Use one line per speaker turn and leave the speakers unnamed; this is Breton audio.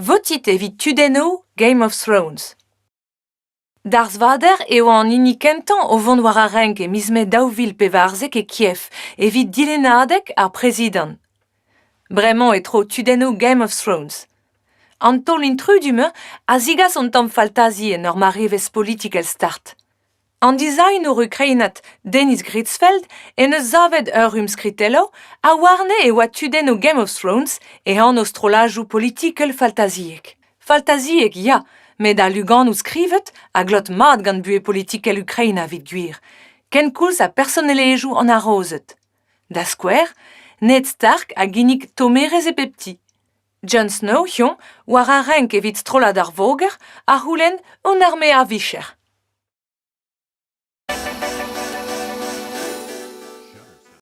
Votit evit tudennoù Game of Thrones. Darzvader eo an hini kentañ o vont war ar renk e miz Mae 2014 e Kiev evit dilennadeg ar prezidant. Bremañ e tro tudennoù Game of Thrones. An taol intrudu-mañ a zigas an tamm faltazi en ur marevezh politikel start. An dizainour ukrainat Denis Gritzfeld en deus savet ur rumm skritelloù ha warne e oa tudennoù Game of Thrones e anv strolladoù politikel faltaziek. Faltaziek, ya, met al luganoù skrivet a glot mat gant buhez politikel Ukraina evit gwir, kenkoulz ha personelezhioù an harozed. Da skouer, Ned Stark a ginnig tommerezh e pep ti. Jon Snow, hiziv, war ar renk evit strollad ar voger, a c'houlenn un arme a vicher.